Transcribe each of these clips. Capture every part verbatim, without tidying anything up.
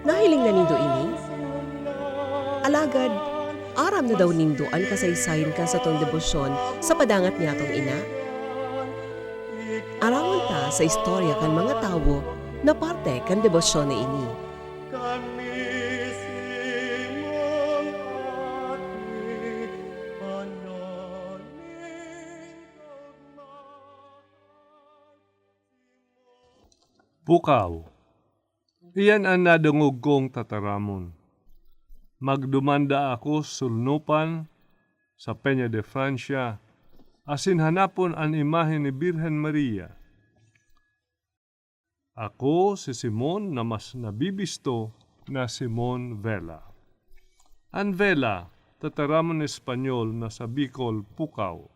Nahiling na nindo ini? Alagad, aram na daw nindo an kasaysayan kan satong debosyon sa padangat niyatong ina? Aramon ta sa istorya kan mga tawo na parte kan debosyon na ini. Pukaw. Iyan an nadangog kong tataramon. Magduman daa ako sulnupan sa Peña de Francia, asin hanapon an imahe ni Birhen Maria. Ako si Simon na mas nabibisto na Simon Vela. An vela, tataramon Espanyol na sa Bicol, pukaw.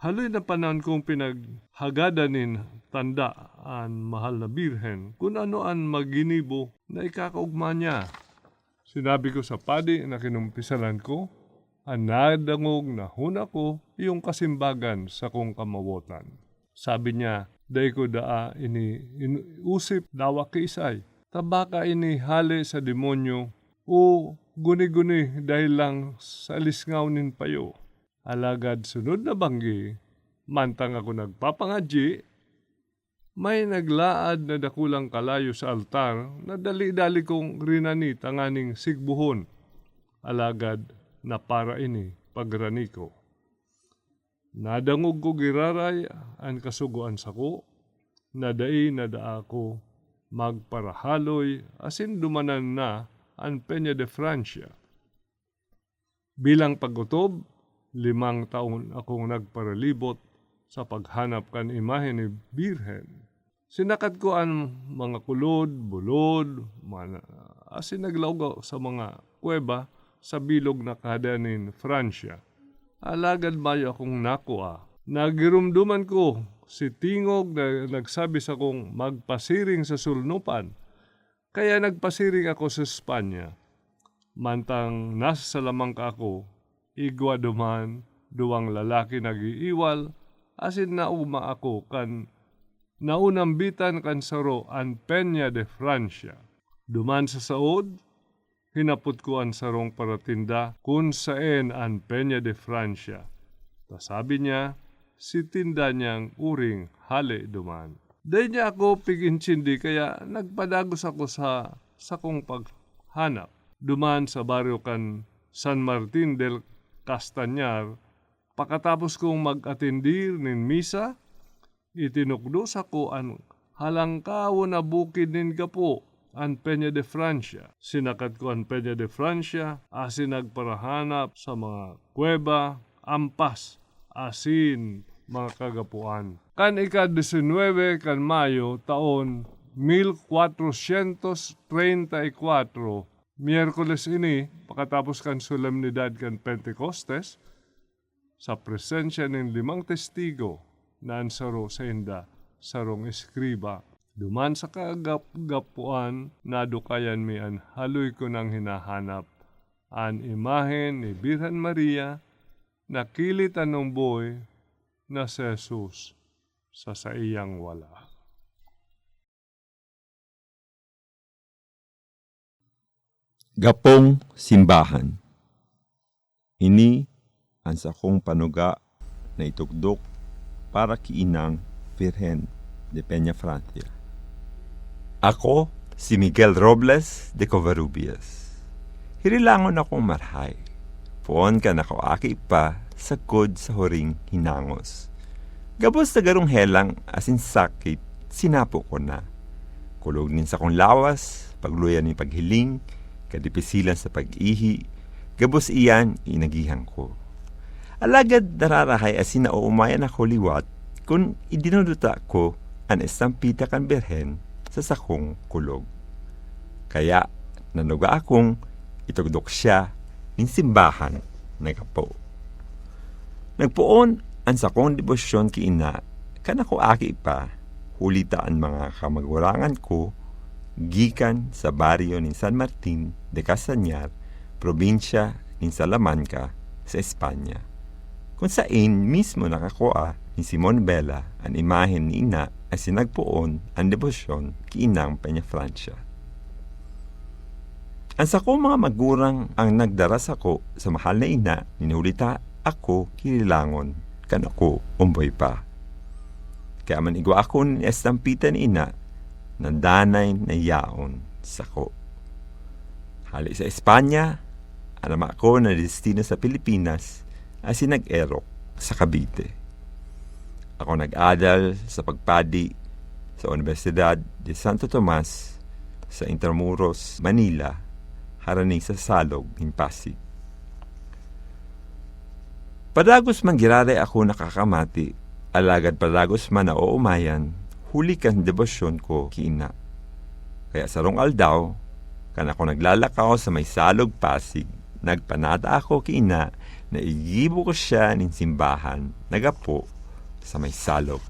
Haloy na panahon kong pinaghagadan nin tanda an Mahal na Birhen kun ano an maginibo na ikakaogma niya. Sinabi ko sa padi na kinumpisalan ko an nadangog na hona ko, yung kasimbagan sakong kamawotan. Sabi niya, "Dai ko daa ini in-, usip dawa kiisay. Ta baka ini hale sa demonyo o guni-guni dahil lang sa lisngaw nin payo." Alagad sunod na banggi, mantang ako nagpapangadyi, may naglaad na dakulang kalayo sa altar na dali-dali kong rinani tanganing sigbohon. Alagad napara ini pagrani ko. Nadangog ko giraray an kasugoan sako, na dai na daa ako magparahaloy asin dumanan na an Peña de Francia. Bilang pag-otob, limang taon akong nagparalibot sa paghanap kan imahe ni Birhen. Sinakat ko an mga kulod, bulod, mana-, asin naglaog ako sa mga kuweba sa bilog na kahadian nin Francia. Alagad mayo akong nakua. Nagiromdoman ko si tingog na nagsabi sakong magpasiring sa sulnupan. Kaya nagpasiring ako sa Espanya. Mantang nasa Salamanca ako, igwa duman duwang lalaki nag-iiwal, asin naogma ako kan naunambitan kan saro an Peña de Francia. Duman sa saod, hinapot ko an sarong paratinda kun saen an Peña de Francia. Ta sabi niya, si tinda niyang uring hale duman. Dai niya ako pig-intindi, kaya nagpadagos ako sa sakong paghanap. Duman sa baryo kan San Martin del Castañar, pakatapos kong mag-atendir nin misa, itinukdo sako an halangkawon na bukid nin gapo, an Peña de Francia. Sinakat ko an Peña de Francia asin nagparahanap sa mga kuweba, ampas, asin mga kagapoan. Kan ika-disinwebe kan Mayo, taon mil kwatrosyentos treinta y kuwatro, Miyerkules ini, pakatapos kan solemnidad kan Pentecostes, sa presensya nin limang testigo na an saro sainda sarong eskriba. Duman sa kagapgapuan, nadukayan mi an haloy ko nang hinahanap, an imahen ni Birhen Maria na kilit an omboy na si Jesus sa saiyang wala. Gapong simbahan. Ini an sakong panuga na itukdok para ki Inang Birhen de Peña Francia. Ako si Miguel Robles de Covarrubias. Hirilangon akong marahay, poon kan ako aki pa sagkod sa huring hinangos. Gabos na garong helang asin sakit, sinapo ko na. Kulog nin sakong lawas, pagluya nin paghiling, kadipisilan sa pag-ihi, gabos iyan inagihan ko. Alagad nararahay asin naoomayan ako liwat kun idinuduta ko an estampita kan Birhen sa sakong kulog. Kaya nanuga akong itugdok siya nin simbahan na gapo. Nagpoon an sakong debosyon ki Ina kan ako aki pa, huli ta an mga kamagurangan ko gikan sa baryo nin San Martin de Castañar, probinsya nin Salamanca, sa Espanya, kun sain mismo nakakua ni Simon Vela an imahen ni Ina asin nagpoon an debosyon ki Inang Peñafrancia. An sakong mga magurang an nagdara sako sa mahal na ina, nin huli ta ako kinilangon kan ako omboy pa. Kaya man igwa ako nin estampita ni ina na danay na yaon sako. Hali sa Espanya, an ama ko nadestino sa Pilipinas asin nag-erok sa Cavite. Ako nag-adal sa pagpadi sa Universidad de Santo Tomas sa Intramuros, Manila, harani sa Salog nin Pasig. Padagos man giraray ako nakakamati, alagad padagos man naoomayan, huli kan debosyon ko ki Ina. Kaya sarong aldaw, kan ako naglalakaw sa may Salog, Pasig, nagpanata ako ki Ina na igibo ko siya nin simbahan na gapo sa may Salog.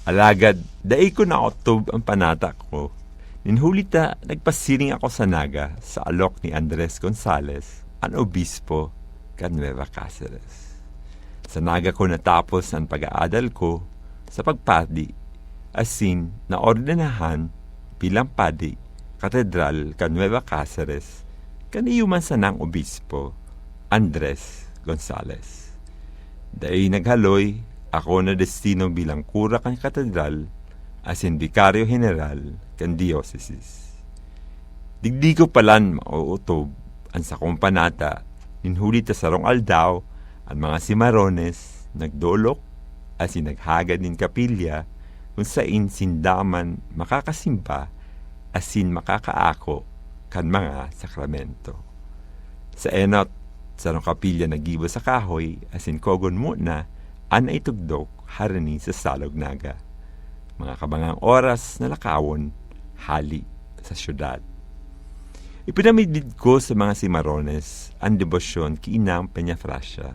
Alagad dai ko naotob an panata ko, nin huli ta nagpasiring ako sa Naga sa alok ni Andres Gonzales, an obispo kan Nueva Caceres. Sa Naga ko natapos an pag-aadal ko sa pagpadi, asin naordenahan bilang padi, Katedral kan Nueva Caceres, kan iyo man sanang obispo, Andres Gonzales. Dai naghaloy, ako nadestino bilang kura kan katedral asin bikaryo heneral kan diocesis. Digdi ko palan maootob an sakong panata, nin huli ta sarong aldaw, an mga Cimarrones nagdolok asin naghagad nin kapilya kun sain sinda man makakasimba asin makakaako kan mga sakramento. Sa enot, sarong kapilya na gibo sa kahoy asin kogon muna an naitugdok harani sa Salog, Naga. Mga kabangang oras na lakawon hali sa syudad. Ipinamidbid ko sa mga Cimarrones an debosyon ki Inang Peñafrancia,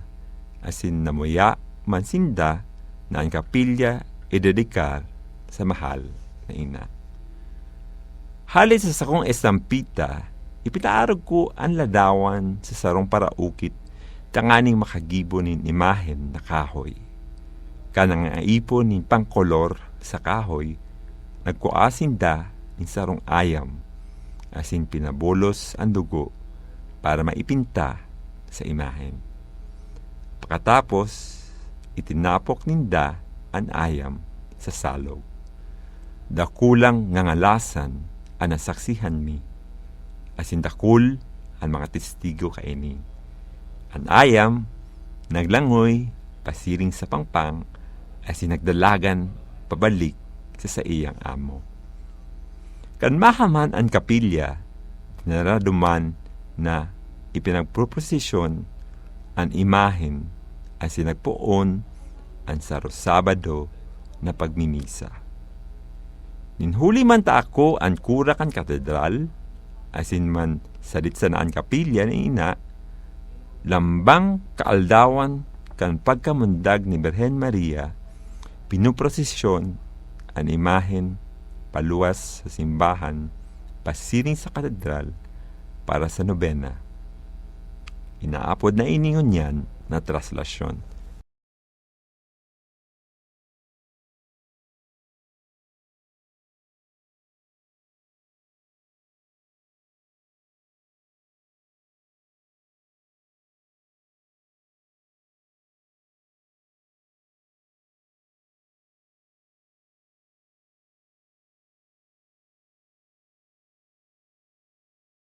asin namuya man sinda na an kapilya idedikar sa mahal na ina. Hale sa sakong estampita, ipinaarog ko an ladawan sa sarong paraukit tanganing makagibo nin imahen na kahoy. Kan nangaipon nin pangkolor sa kahoy, nagkua sinda nin sarong ayam asin pinabulos an dugo para maipinta sa imahen. Pakatapos, itinapok ninda an ayam sa Salog. Dakulang ngangalasan an nasaksihan mi, asin dakul an mga testigo kaini. An ayam naglangoy pasiring sa pangpang asin nagdalagan pabalik sa saiyang amo. Kan mahaman an kapilya, naraduman na ipinagproprosesyon an imahen asin nagpoon an saro Sabado na pagmimisa. Nin huli man ta ako an kura kan katedral, asin man sadit sana an kapilya ni Ina, lambang kaaldawan kan pagkamundag ni Birhen Maria, pinoprosesyon an imahen paluwas sa simbahan pasiring sa katedral para sa nobena. Inaapod na ini ngunyan na traslasyon.